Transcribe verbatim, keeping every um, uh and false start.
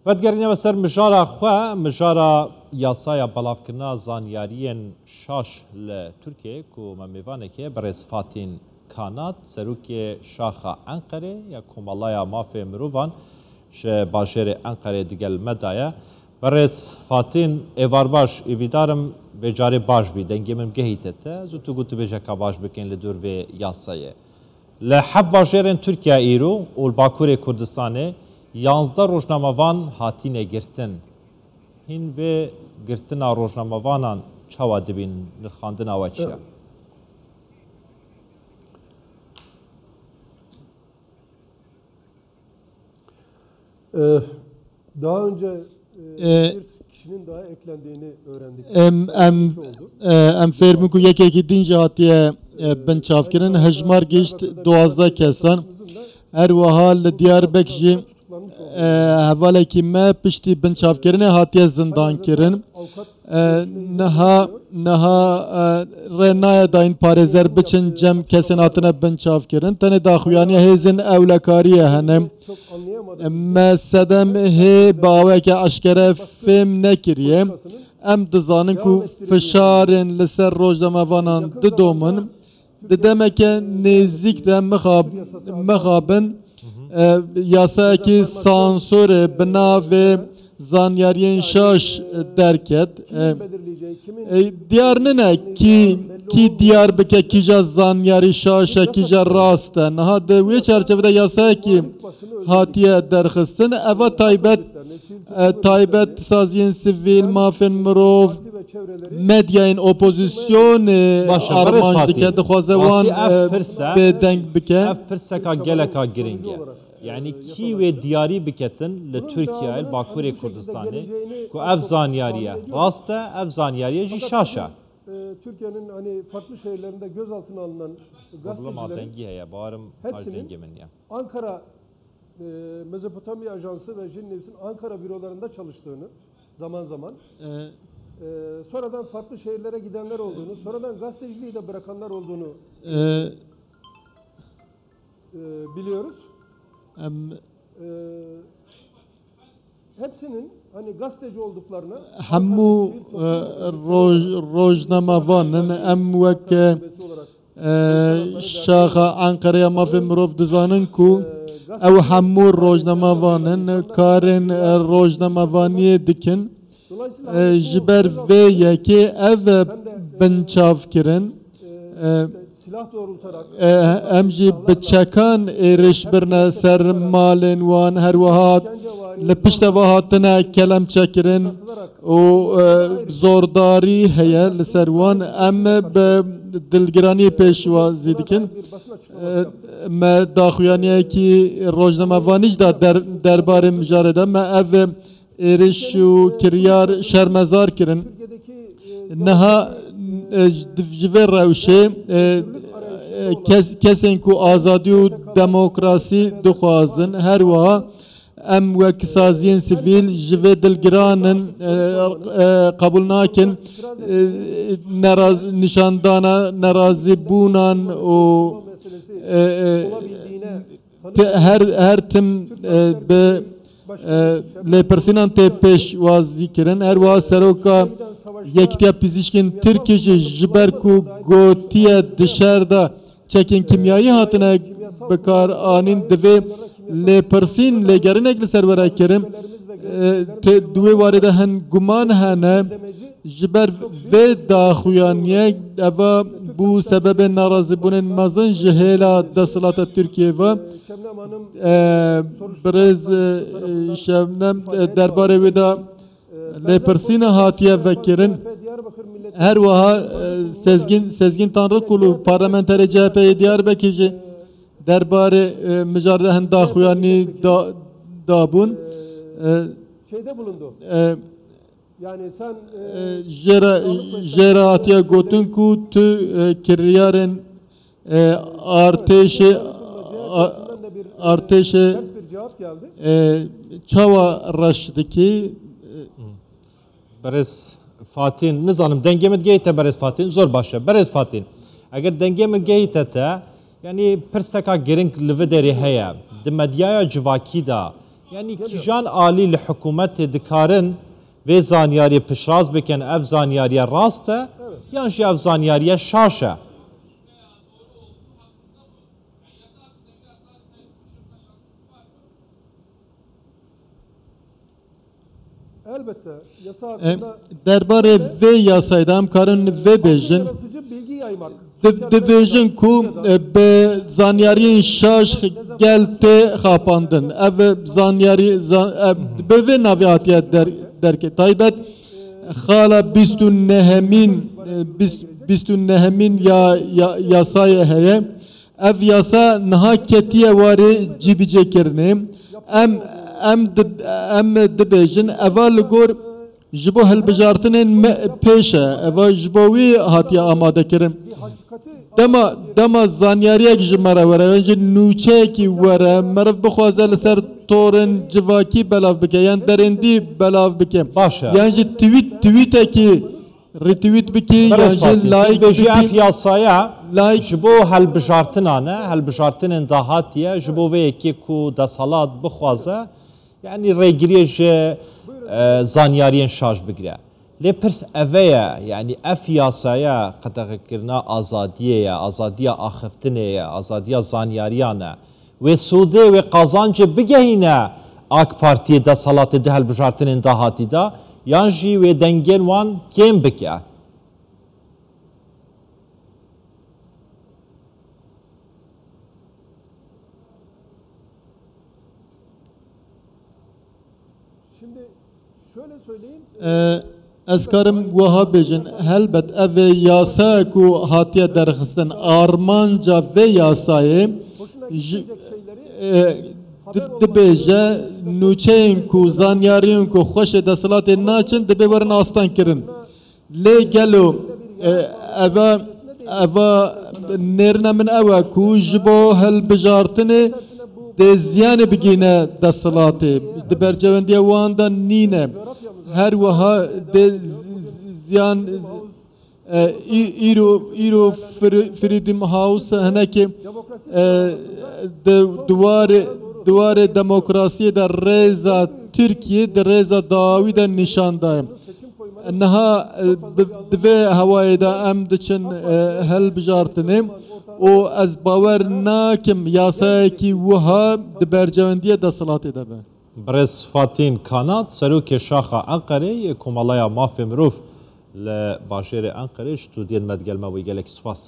Vedigerîne me ser mijara xwe, mijara yasaya belavkirina zanyariyên şaş li Tirkiyeyê ku me mêvanek heye, birêz Fatîn Kanat, serokê Şaxa Enqerê ya Komelaya Mafê Mirovan ji bajêrê Enqerê digel me daye. Birêz Fatîn, êvar baş, hêvîdar im vê carê baş bî, dengê min bigehîte te, zû tu gotûbêjeka baş bikin li dor vê yasayê. Li heft bajêrên Tirkiye îro û li Bakurê Kurdistanê yanzdeh rojnamevan hatine girtin. Hîn vê girtina rojnamevanan çawa dibînin? Nirxandina we çi ye? Ee, daha önce e, Ee, bir kişinin daha eklendiğini öğrendik. Em, em, Oldu. E, em fêr bûn ku yekekî din jî hatiye, e, binçavkirin. Hejmar gihişt duwazdeh kesan. Her wiha li Diyarbek jî, e, hevalekî me piştî binçavkirinê hatiye zindankirin. E, niha, niha, e, rê nayê dayîn parêzer biçin cem kesên hatine binçavkirin. Tenê daxuyaniya hêzên ewlekariyê hene. Me sedem hê bi aweke eşkere fêm nekiriye. Em dizanin ku fişarên li ser rojnamevanan didomin. Di demeke nêzîk de mixab-, mixabin, e, yasayekî sansorê bi navê zanyariyên şaş derket. E, e, diyar nine kî, kî diyar bike kîja zanyarî şaş e, kîja rast e. Niha di wê çarçevede yasayekî hatiye derxistin. Eva taybet, e, taybet saziyên sivîl, mafên mirov, medyayên opozisyonê Baş e, armanc Fatî. Dike, dixwaze wan, Rastî ev e, pirse, bêdeng bike. Ev pirseka geleka giring e. Yani kî wê diyarî biketin li Tirkiyeyê, li Bakurê Kurdistanê, ku ev zanyarî ye rast e, ev zanyarî ye jî şaş e. E, Türkiye'nin hani farklı şehirlerinde gözaltına alınan Problema gazetecilerin dengî heye, barim hepsinin dengê min ye. Ankara, e, Mezopotamya Ajansı ve Jin News'in Ankara bürolarında çalıştığını zaman zaman, E, e, sonradan farklı şehirlere gidenler olduğunu, sonradan gazeteciliği de bırakanlar olduğunu e, e, biliyoruz. Em, E, hepsinin hani gazeteci olduklarını hemû, e, roj-, rojnamevan in, em wek, e, şaxa Enqereya Mafê Mirov dizanin ku ew hemû rojnamevan in, karên, e, rojnamevaniyê dikin. E, ji ber vê yekê ev, e, binçavkirin, e, e, em jî bi çekan êriş birine ser malên wan, her wiha li pişteva hatine kelemçekirin û, e, zordarî heye li ser wan. Em bi dilgiranî pêşwazî dikin. E, me daxuyaniyekî rojnamevanî jî da der-, derbarê mijarê de me ev êriş û kiryar şermezar kirin. Niha, e, ji, ji vê rewşê, e, e, kes-, kesên ku azadî û demokrasî dixwazin, her wiha em wek saziyên sivîl ji vê dil giran in, e, e, qebûl nakin, e, neraz-, nîşandana nerazîbûnan û, e, e, Ti-, her, her tim, e, bi, e, lêpirsînan tê pêşwazî kirin. Her wiha seroka Yekîtiya Pizîşkên Tirkî jî ji ber ku gotiye di şer de çekên kîmyayî hatine bikaranîn, divê lêpirsîn, lêgerinek li ser were kirin. E, tê, di wê warê de hin guman hene. Ji ber vê daxuyaniyê, eva bû sebebê nerazîbûnên mezin ji hêla desthilata Tirkiyê ve. E, birêz, e, Şebnem, e, derbarê wê de lêpirsîne hatiye vekirin. Her wiha, e, Sezgin, Sezgin Tanrıkulu, parlamenterê C H P'yê Diyarbekir jî derbarê, e, mijarê de hin daxuyanî da-, dabûn. E, e, Yani sen, e, e, jê re, jê re hatiye gotin ku tu, e, kiryarên, e, artêşê, a-, artêşê, e, çawa reş dikî? Birêz Fatîn, nizanim dengê min digehîte Birêz Fatîn, zor baş e. Birêz Fatîn, eger dengê min gehîte te, yanî pirseka giring li vê derê heye. Di medyaya civakî de Yanî kîjan alî li hikûmetê dikarin vê zanyariyê piştrast bikin, ev zanyariye rast e, yan jî ev zanyariye şaş e? Em derbarê vê yasayê de em karin vê bêjin. Di, dibêjin ku, e, bi zanyariyên şaş gel tê xapandin. Ev zanyarî, za-, e, bi vê navê hatiye der-, derkê. Taybet xala bîst û nehemîn, e, bîst, bîst û nehemîn ya, ya, yasayê heye. Ev yasa niha ketiye warê cîbicêkirinê. Em, em di, em dibêjin, eva li gor ji bo hilbijartinên me pêş e. Eva ji bo wî hatiye amade kirin. Dema, dema zanyariyek ji me re were, yan jî nûçeyekî were, meriv bixwaze li ser torên civakî belav bike, yan derêndî belav bike. Baş e. Yan jî tweet, tweetekî retweet bikî, yan jî like bikî. Dibêjî ev yasaya like ji bo helbijartinan e, helbijartinên dahatiye, ji bo vê yekê ku desthilat bixwaze, yanî rêgiriyê ji, e, zanyariyên şaş bigire. Lê pirs eve ye, yanî ev yasaya qedexekirina azadiyê ye, azadiya axiftinê ye, azadiya zanyariyan e. Wê sûdê, wê qazancê bigehîne AK Partiyê desthilatê di hilbijartinên dahatî de, yan jî wê dengên wan kêm bike? E, ez karim wiha bêjin, helbet ev ê yasa ku hatiye derxistin, armanca vê yasayê ji, e, di-, dibêje nûçeyên ku, zanyariyên ku xweşê desthilatê naçin, divê werin astan kirin. Lê gelo, e, eva, eva nêrine min ew e ku ji bo hilbijartinê dê ziyanê bigihîne desthilatê. Di bercewendiya wan de nîne. Her wiha dê z-, z-, ziyan, e, î-, îro, îro Fri-, Freedom House hinekê, e, di, di warê, di warê demokrasiyê de rêza Tirkiyê di rêza dawî de nîşan daye. Niha, e, bi, di vê hewayê de em diçin, e, hilbijartinê û ez bawer nakim yasayekî wiha di bercewendiyê desthilatê de be. Birêz Fatîn Kanat, serokê Şaxa Enqerê yê Komeleya Mafê Mirov, li bajêrê Enqerê ji stûdiyên me digel me bû. Gelekî spas.